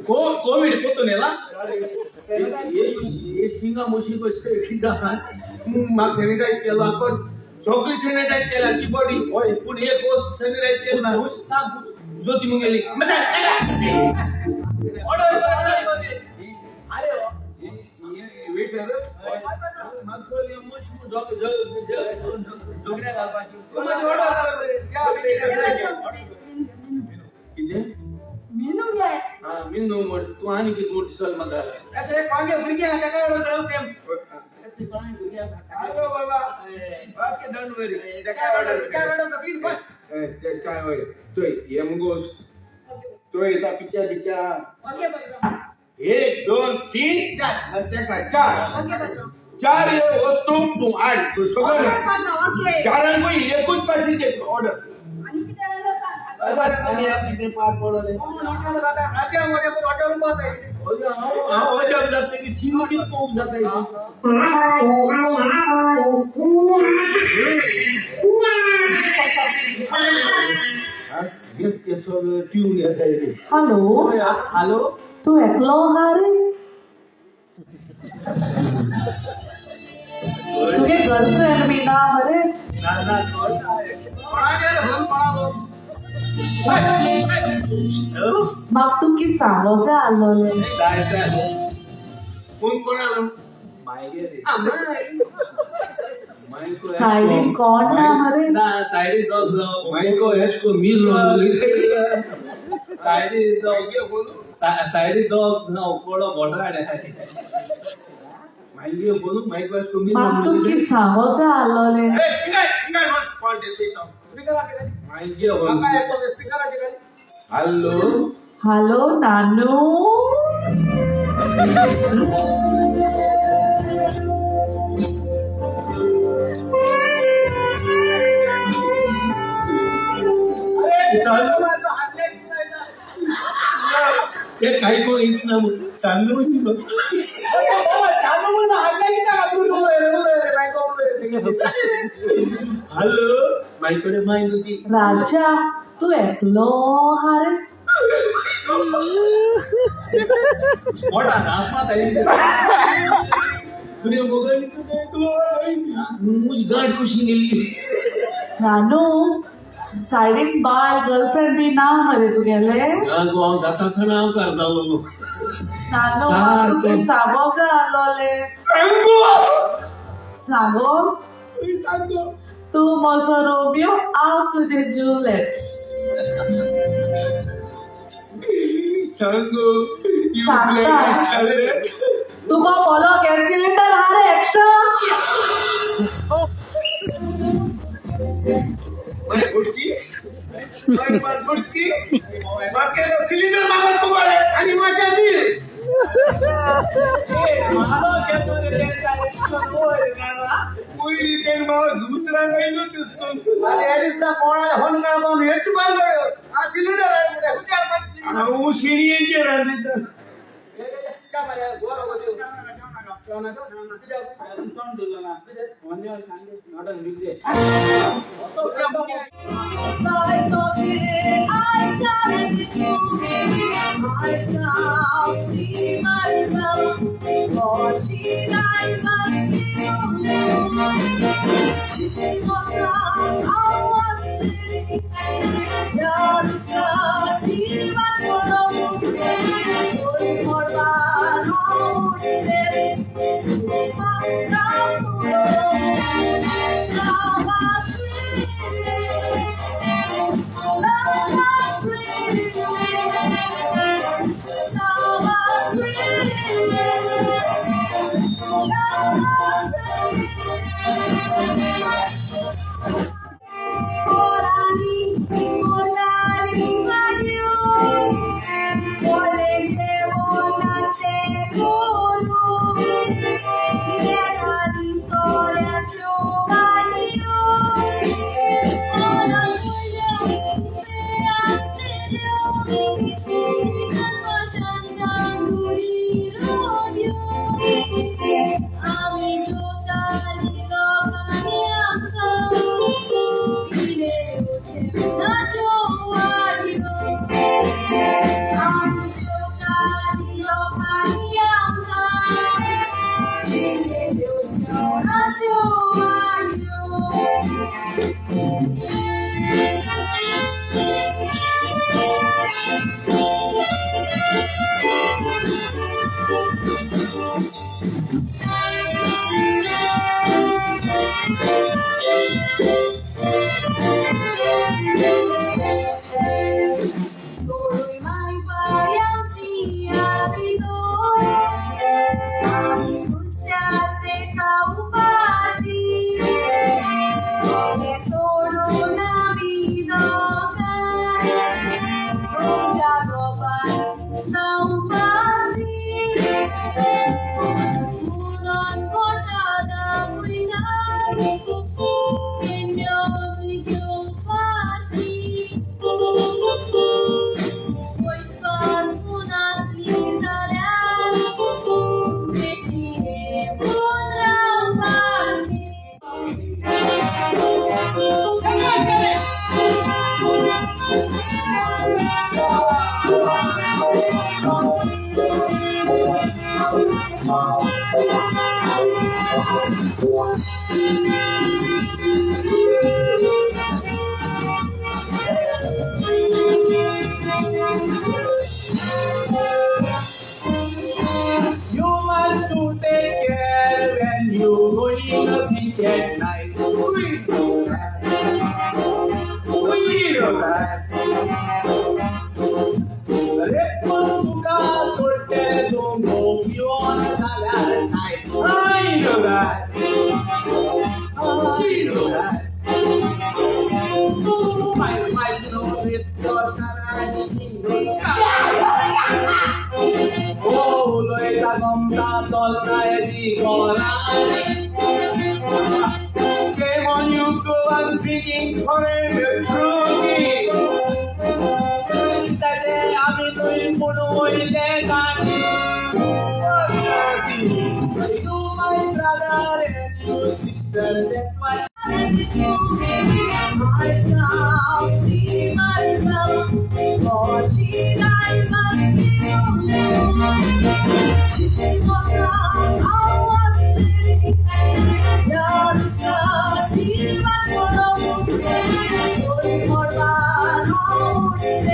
Covid पोतून येला हे शिंगा मुशी कशे म्हाका सॅनिटायज केला पण सगळी सॅनिटायज केला ती बॉडी पूण एक वस्त सॅनिटायज केलं ना ज्योती मुंगेली. ऑर्डर कर अरे वेटर जोगण्या घालपाची कितें मेनू घे. हा मिनू म्हण तूं आनी कितें म्हूण दिसल म्हाका. भुरगे ताका ऑर्डर कर सेम. हॅलो बाबा, ओके don't वरी. चाय ऑर्डर कर प्लीज फर्स्ट. चाय वय चोय हे मुगो चोय येता पिक्चर बिक्चर. ओके पात्रांव. 1 2 3 चार. आनी तेका 4. ओके पात्रांव. 4 हे वस्तू तूं हाड सगळें. ओके पात्रांव ओके. चारांकूय एकूच भाशेन ऑर्डर. आनी कितें जाल्यार सांग. आनी कितें पाड पडलें. राज्या मध्ये हॉटेल उपात आहे. हांव अजाप जाता की शिंगो कितें कोप जाता. ट्यून येता. हॅलो हॅलो तू एकलो आहा रे? तुगे गर्लफ्रेंड बी ना मरे? ना ना म्हाका तूं कितें सांगो जाय आसलोलें. फोन कोण आलो? सायडीन कोण ना मरे? ना सायडीन दोग जाव मायको एशको मीर सायडीन दोग सायडीन दोग जाव कोडो बोटर हाडे. म्हाका तूं कितें सांगो जाय आसलोलें. हॅलो हॅलो नानू. ते काही कोण इच ना सांगू. हॅलो मायकडे माय न्हू. राजा तूं एकलो आहा रे? मोठा नासमा गांठ कशी गेली. नानू सायडीन बायल गर्लफ्रेंड बी ना मरे तुगेले? हांव जाता आसतना हांव करता. नानू तूं कितें सांगो जाय आसलोलें. सांगो तूं म्हजो रोमियो हांव तुजें जुलियट. सांगो सांगता तुका बोलो गॅस सिलिंडर आहा रे एक्स्ट्रा. सिलिंडर मागत तुम्हाला आणि माशा मीर. हांव शिणयेचेर रांदिता. I'm You must to take care when you going to beach at night. We do that. We do that. रेपून तुका सोडटे दोंगो पिवन जाल्यार नाय. I know that. She know that. My wife no उलयता गमता चलता हेजी गोरानी. Shame on you, go and drinking foreign fruity. ताजे आमी न्हय पूण वयले गाणी. You my brother and you sister, that's why. Thank you.